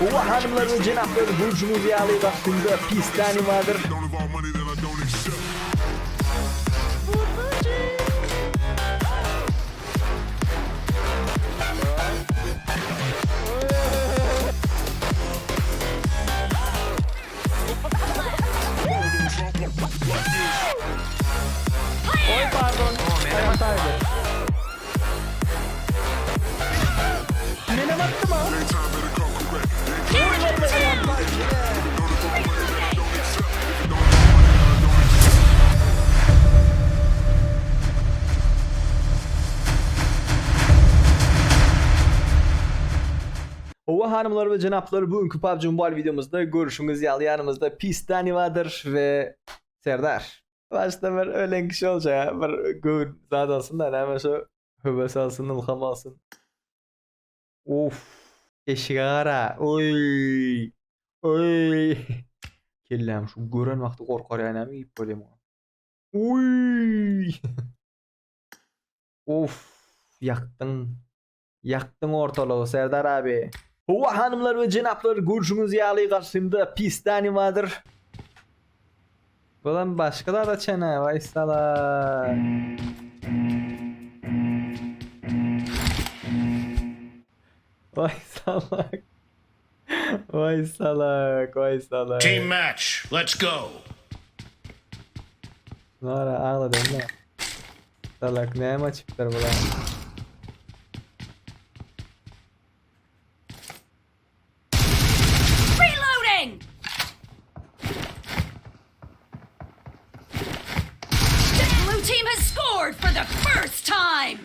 Owa hanymlar we jenaplar görşüňiz ýaly gapymda pistani bardyr. Oý pardon. Aýam Menem atdym ha. Howa hanymlar we jenaplar bu günki PUBG Mobile videomuzda görüşüňiz ýaly ýanymyzda Pistani bardyr we Serdar. Başda bir ölen kişi olacak bir göwün zat alsyn da näme şu höwes alsyn, ylham alsyn. Of. Eşige gara. Oý. Oý. Kelläm şu gören wagty gorkar ýa näme iýip bolýar muňa. Uý. Of, ýakdyň. Ýakdyň ortalygy Serdar abi. Howa hanymlar we jenaplar görşüňiz ýaly garşymda Pistani bardyr. Bulam başga zat açan ha, vay salak. Vay salak. Vay salak, vay salak. Team match, let's go. Nara ağladın da. Salak näme açypdyr bular? Reloading! The blue team has scored for the first time!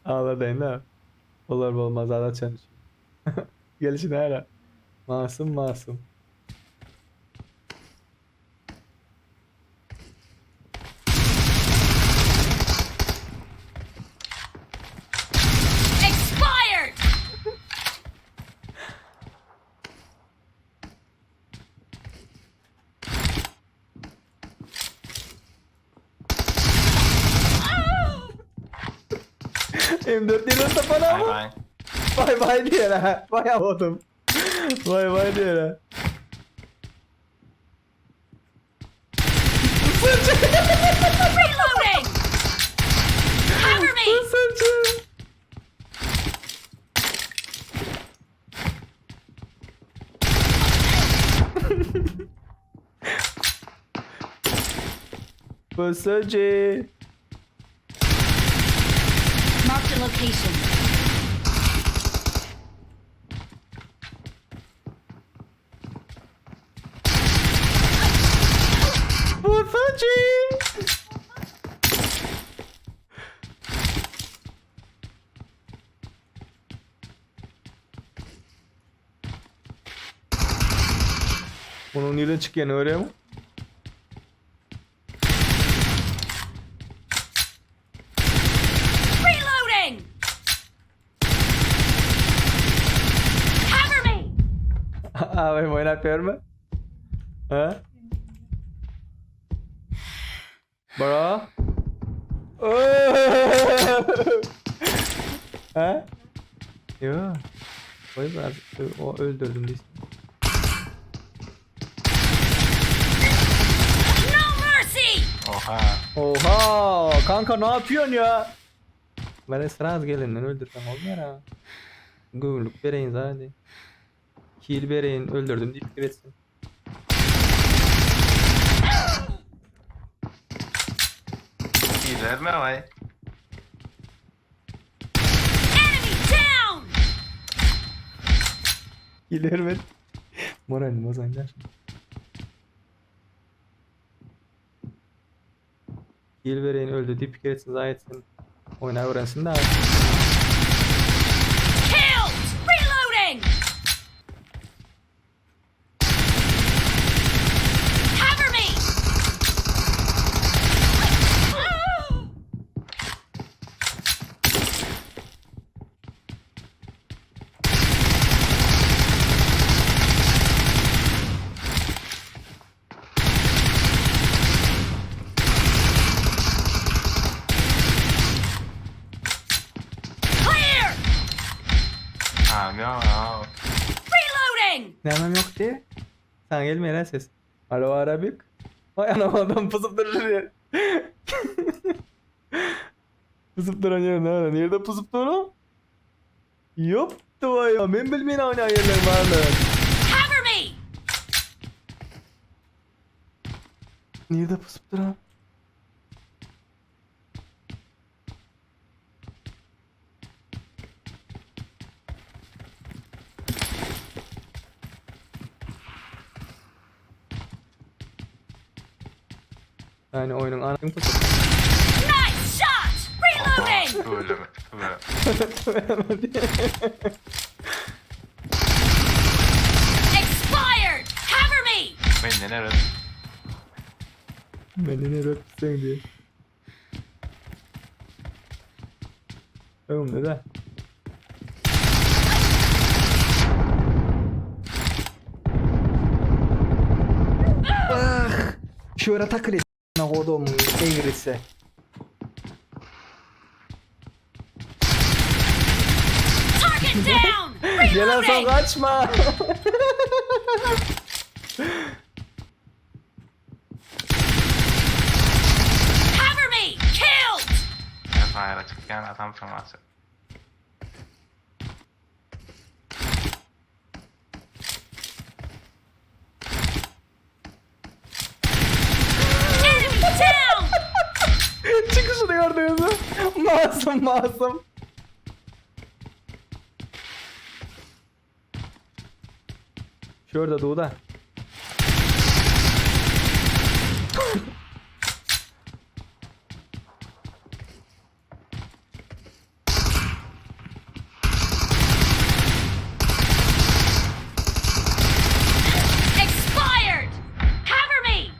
Ağladın da. Olar bolmaz ağlatacağım. Gelişine ara. Masum masum. Expired! M4 diýen tapana Bye bye. Bay bay diýen ha. Bay oldum. Bay bay diýen ha. Reloading! Cover me! Saçım. Basıcı. Marked a location. Basıcı. Bunun nereden çıkyanı öyle mi? Reloading! Cover me! Abi oynap görme. Ha? Bro. Ha? Yo. Koy ben o öldürdüm biz. No mercy! Oha. Oha kanka ne yapıyorsun ya? Ben esraz gelinden öldürsem olmuyor ha. Gümrük bereyin hadi. Kill bereyin öldürdüm deyip etsin. Kill verme vay. Enemy down! Kill vermedi. Moralim bozanlar. Kill bereyin öldü deyip fikir etsin zayi etsin. Oyna öğrensin de. Killed! Reloading! Cover me! Ha, ýok. Reloading! Nämem ýok diýe? Saňa gelmeýär ses. Alo Arabik. Vay anam adam pusup durur. Pusup duran ýer nere? Nirede pusup dur? Ýop vay. Men bilmeýän oýnaýan ýerler barmy? Cover me! Nirede pusup duran? Yani oyunun anasını tutup. Nice shot! Reloading! Tüweleme, tüweleme. Expired! Cover me! Menden evet. Beni ne öpsen diye. Öňümde de. Ah! Şöyle takıl et. Kodum egrisi. Target down! Gelen son Reloading! kaçma. Cover me! Killed! Ben aýra çykýan adam şoňa. Enemy down! Çıkışını gördünüz mü? Masum masum. Şurada doğuda. Expired! Cover me!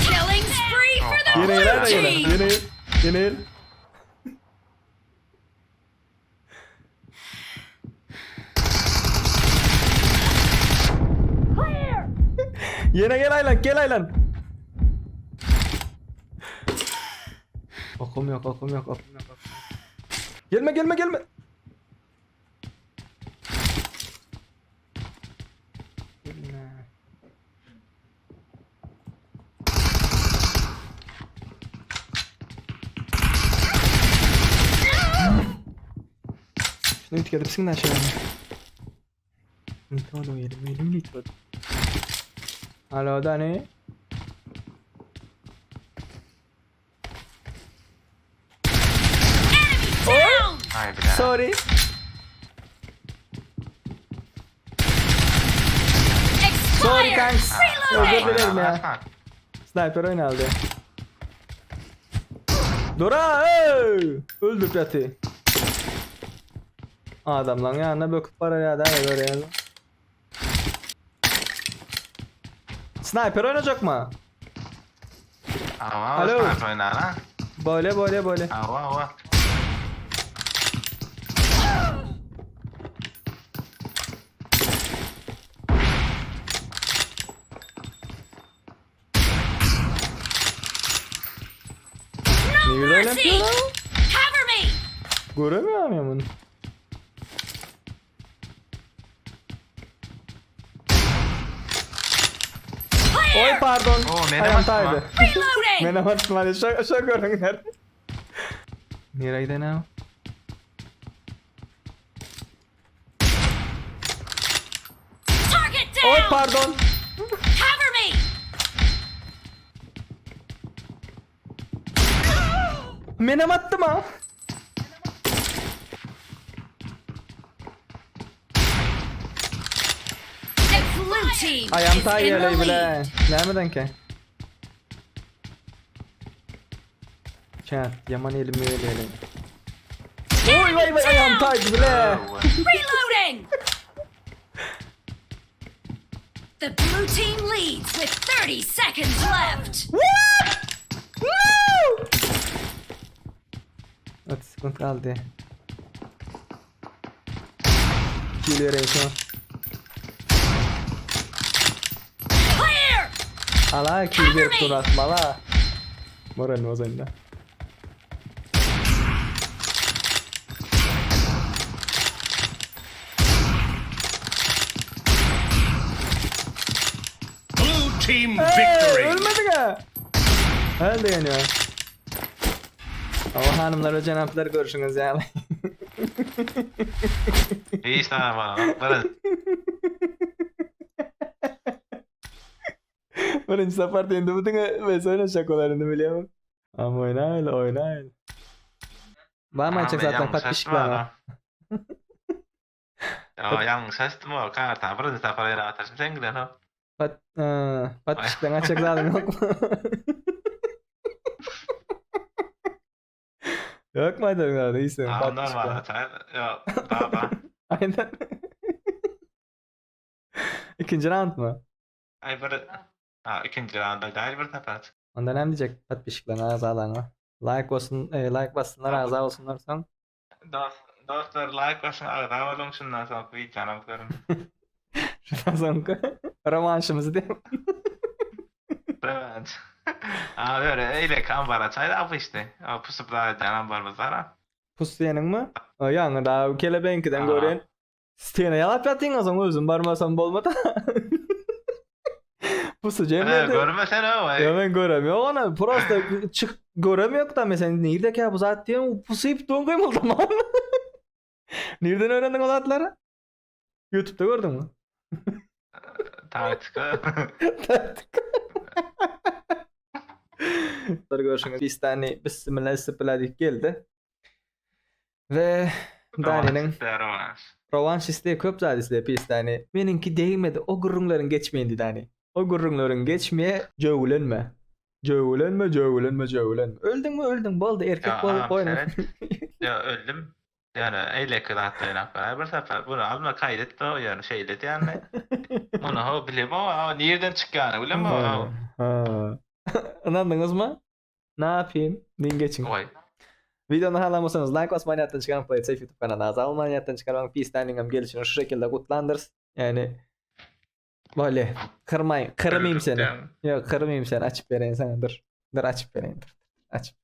Killing spree for the Yine blue iler de yine. team! Yine yine. Clear! Yine gel Aylan gel Aylan. Okum yok okum yok okum yok. okum yok. Gelme gelme gelme. Gelme. Şunu üytgedipsiň da şeýle. Nitodum elim elim nitodum. Alo Dani. Enemy down! Aý bir Sorry. Sorry Expired! kanks. Özür Reloading! dilerim ya. Sniper oynaldı. Dora ey! Öldür yatı. Adam lan yanına böküp para ya da böyle ya. Sniper oynayacak mı? Awa, Alo. Alo. Oýnana. Böyle böyle böyle. Awa, awa. No Niye öyle mercy! yapıyor lan? Cover me! Göremiyor muyum bunu? Oy Clear! pardon. Oo, menem Ayağım atma. taydı. Reloading! Menem atma. Hadi şaka şaka görünler. Nereye giden ha? Target Oy down! pardon. Cover me! Menem attım ha. The blue team Ayağım is in the taydı lead. bile. Nereden ki? Çat, yaman elimi öyle öyle. Oy vay vay ayağım taydı bile. Awa. Reloading! The blue team leads with 30 seconds left. What? No! 30 sekund kaldy. Kill vereyim şuna. Clear! Ala kill verip dur atma la. Moral bozayım da. team Hey, victory. ölmedik ha. Öldü yani. Ama hanımlar ve cenaplar görüşüňiz ýaly. Hiç tane bana. Bana. Birinji sapar diýende bu diňe men oýnaşjak bolar indi bilýäňmi? Ama oýnaýly, oýnaýly. Barmy aýtjak zatlaryň podpisçiklerine? Ýa ýalňyş açdym o kartany birinji sapar ýere ataşym sen bilen o. Pat, podpisçikleň aýtjak zadyň ýokmy? Ýokmy aýtjak zadyň? Iýseň Normal açaý. Ýok, baba. Aýdan. Ikinji raundmy? Aý bir Ha, ikinji raunda däl bir sapar. Onda näme diýjek podpisçikleň agzalaryňa? Like bolsun, e, like bassynlar, agza bolsunlar soň. Dost, dostlar like basyň, agza boluň şundan soňky wideony görüň. Şundan soňky romanşymyzy diýip. Röwanş. A öyle eýle ambar açaýda bu işte. O pusup da edýän ambarymyz bar. ha. Pus diýeniňmi? O ýaňy da kelebeňkiden Aa. gören. Stena ýalap ýatyň o soň özüm barmasam bolmady. Pusu Ee, jemledi. görmesene o. Ya men göremiyorum onu. Prosta çık göremiyorum da mesela nerede ki bu zat diyorum pusuyup don koymalı man. Nereden öğrendin o zatları? YouTube'da gördün mü? Taktika. Taktik. Görüşüňiz. Biz bismillah bismillah diýip geldi. We Dani'niň Röwanş. Rowanş isleýär, köp zat isleýär pis Dani. Meniňki degmedi, o gürrüňleriň geçmeýin diýdi Dani. O gürrüňleriň geçmeýe, jöwlenme. Jöwlenme, jöwlenme, jöwlenme. Öldüňmi, öldüň, boldy, erkek Ýa, bolup oýna. Ýa öldüm. Ýöne eýleki zatda oýnap bar. Bir sapar bunu alma kaýdet da ýöne şeýle diýende. Muny ho bilem o, nirden çykýany bilem o. Ha. Ynandyňyzmy? Ne yapayım? Din geçiň. Goý. Videony halan bolsaňyz like basmaýy ýatdan çykarmaň Play Safe YouTube kanalyna agza bolmaýy ýatdan çykarmaň Peace Standing'em gelişini şu şekilde gutlandyrys. Ýani Bolýa. Kyrmaý, kyrmaýyn seni. Ýok, kyrmaýyn seni. Açyp bereýin sana dur. Dur açyp bereýin dur. Açyp.